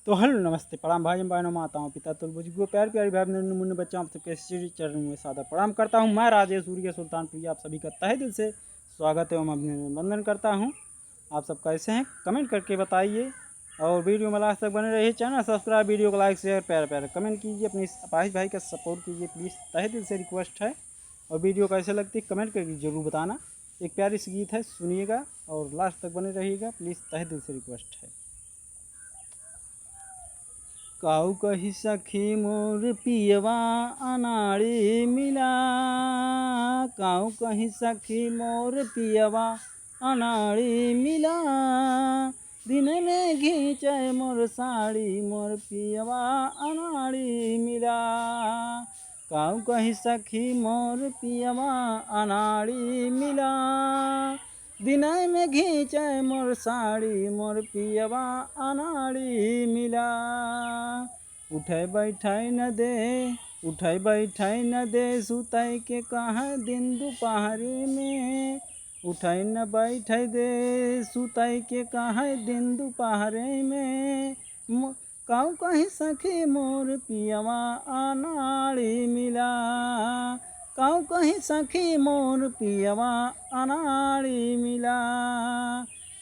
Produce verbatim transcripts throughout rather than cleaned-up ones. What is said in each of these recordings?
तो हेलो, नमस्ते, प्रणाम भाई बहनों, माताओं, पिता, तुल बुजुर्गो, प्यार प्यारी भाई बहनों, मुन्ने बच्चों, आप सबके श्री चरणों में सादर प्रणाम करता हूँ। मैं राजेश सूर्य सुल्तानपुरी आप सभी का तहे दिल से स्वागत एवं अभिनंदन करता हूँ। आप सब कैसे हैं, कमेंट करके बताइए और वीडियो में लास्ट तक बने रहिए। चैनल सब्सक्राइब, वीडियो को लाइक, शेयर, प्यारा प्यारा कमेंट कीजिए, अपने अपाहिज भाई का सपोर्ट कीजिए प्लीज, तहे दिल से रिक्वेस्ट है। और वीडियो कैसे लगती है कमेंट करके ज़रूर बताना। एक प्यारी सी गीत है, सुनिएगा और लास्ट तक बने रहिएगा प्लीज, तहे दिल से रिक्वेस्ट है। काऊ कही सखी मोर पियवा अनाड़ी मिला, काऊ कही सखी मोर पियवा अनाड़ी मिला, दिन में घींचे मोर साड़ी मोर पियवा अनाड़ी मिला। काऊ कही सखी मोर पियवा अनाड़ी मिला, दिनय में घींचे मोर साड़ी मोर पियवा अनाड़ी मिला। उठे बैठे न दे, उठे बैठे न दे, सुतै के कहे दिन दुपहरी में। उठे न बैठे दे, सुतै के कहे दिन दुपहरी में। मो-, काऊ कही सखी मोर पियवा अनाड़ी मिला, काऊ कही सखी मोर पियवा अनाड़ी मिला।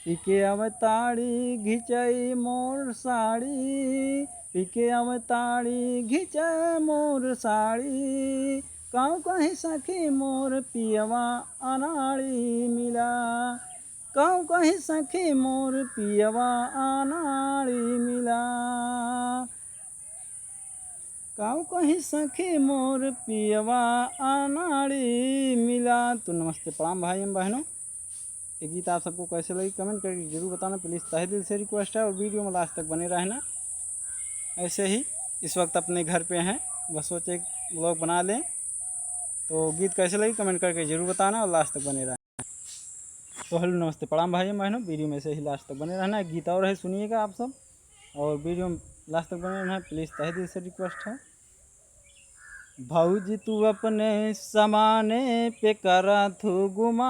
पी के अवताड़ी घिचई मोर साड़ी, पी के अवताड़ी घिचई मोर साड़ी। काऊ कही सखी मोर पियवा अनाड़ी मिला, काऊ कही सखी मोर पियवा अनाड़ी मिला। काऊ कही सखी मोर पियवा अनाड़ी मिला। तो नमस्ते प्रणाम भाई एवं बहनों, ये गीत आप सबको कैसे लगी कमेंट करके जरूर बताना प्लीज, तहे दिल से रिक्वेस्ट है। और वीडियो में लास्ट तक बने रहना। ऐसे ही इस वक्त अपने घर पे हैं, बस सोचे व्लॉग बना लें। तो गीत कैसे लगी कमेंट करके जरूर बताना और लास्ट तक बने रहना। तो हेलो नमस्ते प्रणाम भाई बहनों, वीडियो में ऐसे ही लास्ट तक बने रहना है। गीत और है सुनिएगा आप सब, और वीडियो में लास्ट तक बने रहना है प्लीज, तहे दिल से रिक्वेस्ट है। भौजी तू अपने समाने पे करा थू गुमान,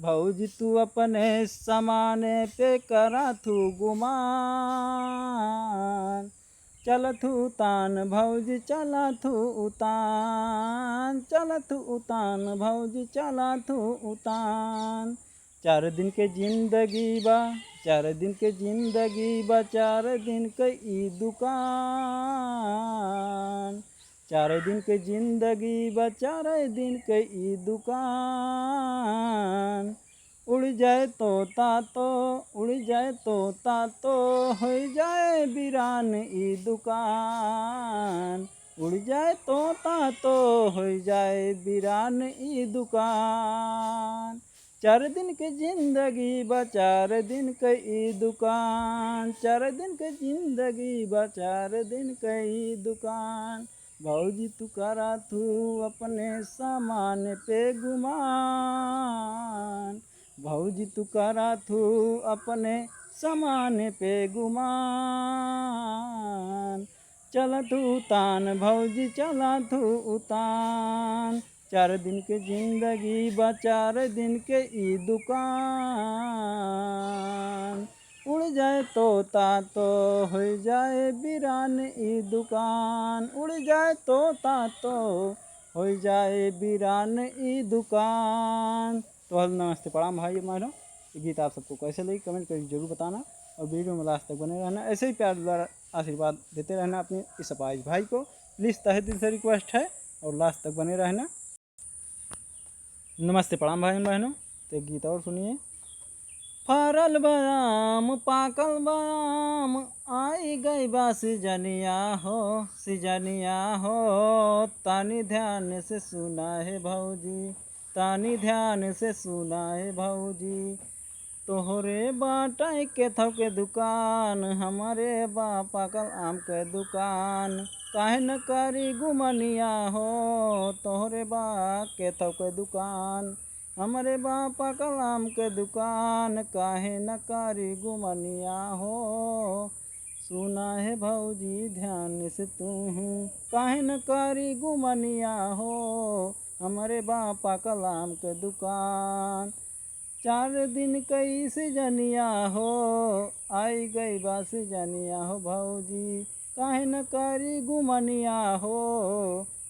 भौजी तू अपने समाने पे करा थू गुमान। चलत हूँ उतान भौजी, चलत हूँ उतान, चलत हूँ उतान भौजी, चलत हूँ उतान। चार दिन के जिंदगी बा, चार दिन के जिंदगी बा, चार दिन के ई दुकान। चार दिन के जिंदगी बा, चार दिन के ई दुकान। उड़ जाए तोता तो, उड़ जाए तोता तो, होइ जाए बिरान ई दुकान। उड़ जाए तोता तो, होइ जाए बिरान ई दुकान। चार दिन के जिंदगी बा, चार दिन के ई दुकान। चार दिन के जिंदगी बा, चार दिन के ई दुकान। भौजी तू करा थू अपने सामान पे गुमान, भौजी तू करा थू अपने सामान पे गुमान। चलत हूँ उतान भौजी, चलत हूँ उतान। चार दिन के जिंदगी बा, चार दिन के ई दुकान। उड़ जाए तोता तो होइ जाए बिरान ई दुकान। उड़ जाए तोता तो होइ जाए बिरान ई दुकान। तो हेलो नमस्ते प्रणाम भाई बहनों, ये गीत आप सबको कैसे लगी कमेंट करके जरूर बताना, और वीडियो में लास्ट तक बने रहना। ऐसे ही प्यार दुलार आशीर्वाद देते रहना अपने इस अपाहिज भाई को, प्लीज तहे दिल से रिक्वेस्ट है, और लास्ट तक बने रहना। नमस्ते प्रणाम भाई बहनों, तो एक गीत और सुनिए। फरल बा आम, पाकल बा आम, आई गई बा सीजनिया हो, सीजनिया हो। तनी ध्यान से सुना है भौजी, तनी ध्यान से सुना है भौजी। तोहरे बाटे केथव के दुकान, हमरे बा पाकल आम के दुकान। काहे न करी गुमनिया हो, तोहरे बा केथव के दुकान। हमरे बा पाकल आम के दुकान, काहे न करी गुमनिया हो। सुना है भौजी ध्यान से तू, काहे न करी गुमनिया हो। हमरे बा पाकल आम के दुकान। चार दिन कइसे जनिया हो, आई गई बस जनिया हो भौजी, काहे न करी गुमनिया हो,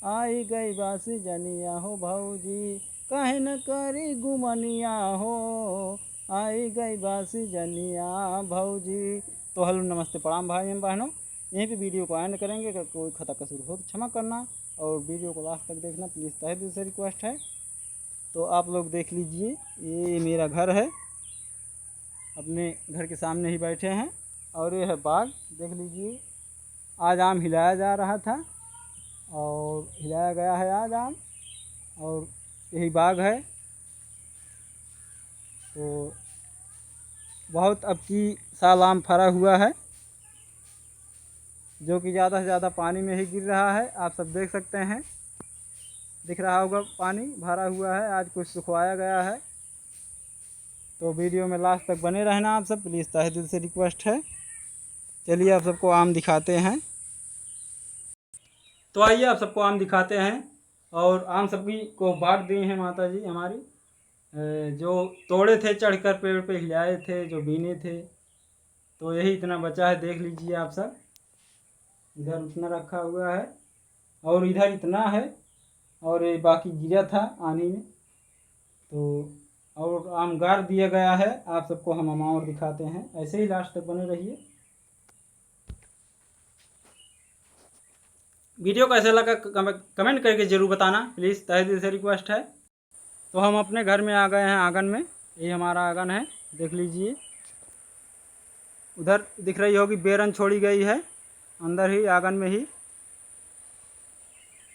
आई गई बस जनिया हो भौजी, काहे न करी गुमनिया हो, आई गई बस जनिया भौजी। तो हेलो, नमस्ते, प्रणाम भाई एवं बहनों। यहीं पे वीडियो को एंड करेंगे। अगर कोई खता कसूर हो तो क्षमा करना, और वीडियो को लास्ट तक देखना प्लीज, तहे दिल से रिक्वेस्ट है। तो आप लोग देख लीजिए, ये मेरा घर है, अपने घर के सामने ही बैठे हैं। और ये है बाग, देख लीजिए, आज आम हिलाया जा रहा था और हिलाया गया है आज आम, और यही बाग है। तो बहुत अब की साल आम फरा हुआ है, जो कि ज़्यादा से ज़्यादा पानी में ही गिर रहा है। आप सब देख सकते हैं, दिख रहा होगा पानी भरा हुआ है, आज कुछ सुखवाया गया है। तो वीडियो में लास्ट तक बने रहना आप सब, प्लीज, तहे दिल से रिक्वेस्ट है। चलिए, आप सबको आम दिखाते हैं। तो आइए, आप सबको आम दिखाते हैं। और आम सभी को बांट दिए हैं माता जी हमारी, अ, जो तोड़े थे चढ़कर पेड़ पे, हिलाए थे, जो बीने थे, तो यही इतना बचा है, देख लीजिए आप सब। इधर उतना रखा हुआ है और इधर इतना है, और ये बाकी गिरा था आनी में। तो और आम गाड़ दिया गया है। आप सबको हम अमावट दिखाते हैं, ऐसे ही लास्ट तक बने रहिए। वीडियो कैसे लगा, कम-, कमेंट करके ज़रूर बताना प्लीज, तहे दिल से रिक्वेस्ट है। तो हम अपने घर में आ गए हैं, आंगन में। ये हमारा आंगन है, देख लीजिए। उधर दिख रही होगी, बेरन छोड़ी गई है अंदर ही, आंगन में ही।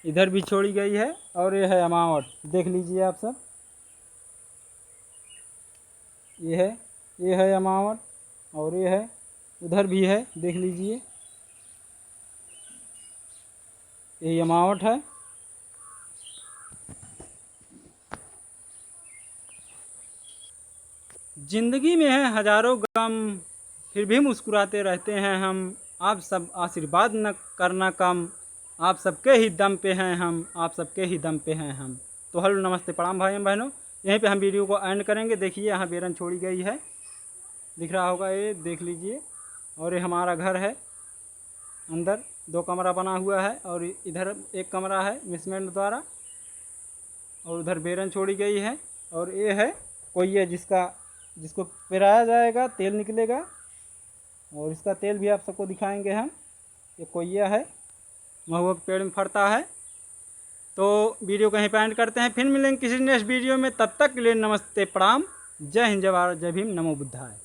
इधर भी छोड़ी गई है। और ये है अमावट, देख लीजिए आप सब। ये है, ये है अमावट, और ये है, उधर भी है, देख लीजिए। ये अमावट है। जिंदगी में है हजारों गम, फिर भी मुस्कुराते रहते हैं हम। आप सब आशीर्वाद न करना कम, आप सबके ही दम पे हैं हम, आप सबके ही दम पे हैं हम। तो हेलो, नमस्ते, प्रणाम भाई एवं बहनों। यहीं पे हम वीडियो को एंड करेंगे। देखिए, यहाँ बेरन छोड़ी गई है, दिख रहा होगा, ये देख लीजिए। और ये हमारा घर है, अंदर दो कमरा बना हुआ है और इधर एक कमरा है मिसमेंट द्वारा, और उधर बेरन छोड़ी गई है। और ये है कोइया, जिसका, जिसको पेराया जाएगा, तेल निकलेगा, और इसका तेल भी आप सबको दिखाएंगे हम। ये कोइया है, महुआ के पेड़ में फरता है। तो वीडियो को यहीं पे एंड करते हैं, फिर मिलेंगे किसी नेक्स्ट वीडियो में। तब तक के लिए नमस्ते, प्रणाम, जय हिंद, जय भारत, जय भीम, नमो बुद्धाय।